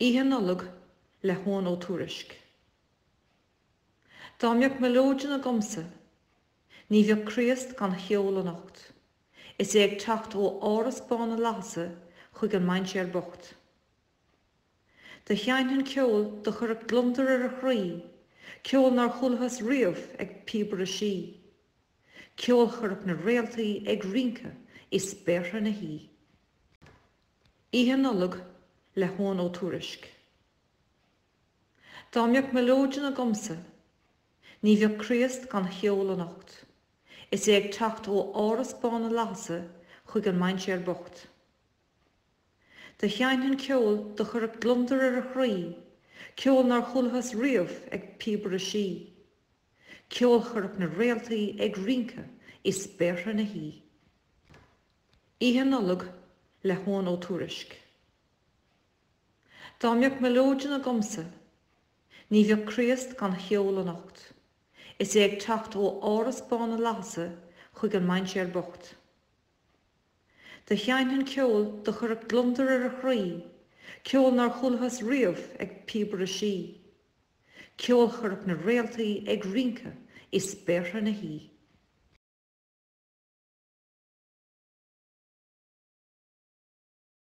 Oíche Nollag le hEoghan Ó Tuairisg. Dá mbeadh mileoidean agamsa, ní bheadh Críost gan cheol anocht, is é ag teacht ó Áras Bán na bhFlaitheas chuig an mainséar bocht. Do sheinnfinn ceol do chuirfeadh gliondar ar a chroí, ceol nár chualathas riamh ag píobaire sí, ceol chuirfeadh na réaltaí ag rince i spéartha na hoíche. Oíche Nollag le hEoghan Ó Tuairisg. Dá mbeadh mileoidean agamsa, ní bheadh Críost gan cheol anocht, is é ag teacht ó Áras Bán na bhFlaitheas chuig an mainséar bocht. Do sheinnfinn ceol do chuirfeadh gliondar ar a chroí, ceol nár chualathas riamh ag píobaire sí, ceol chuirfeadh na réaltaí ag rince i spéartha na hoíche. Oíche Nollag le hEoghan Ó Tuairisg. Dá mbeadh mileoidean agamsa, ní bheadh Críost gan cheol anocht, is é ag teacht ó Áras Bán na bhFlaitheas chuig an mainséar bocht. Do sheinnfinn ceol do chuirfeadh gliondar ar a chroí, ceol nár chualathas riamh ag píobaire sí, ceol chuirfeadh na réaltaí ag rince i spéartha na hoíche.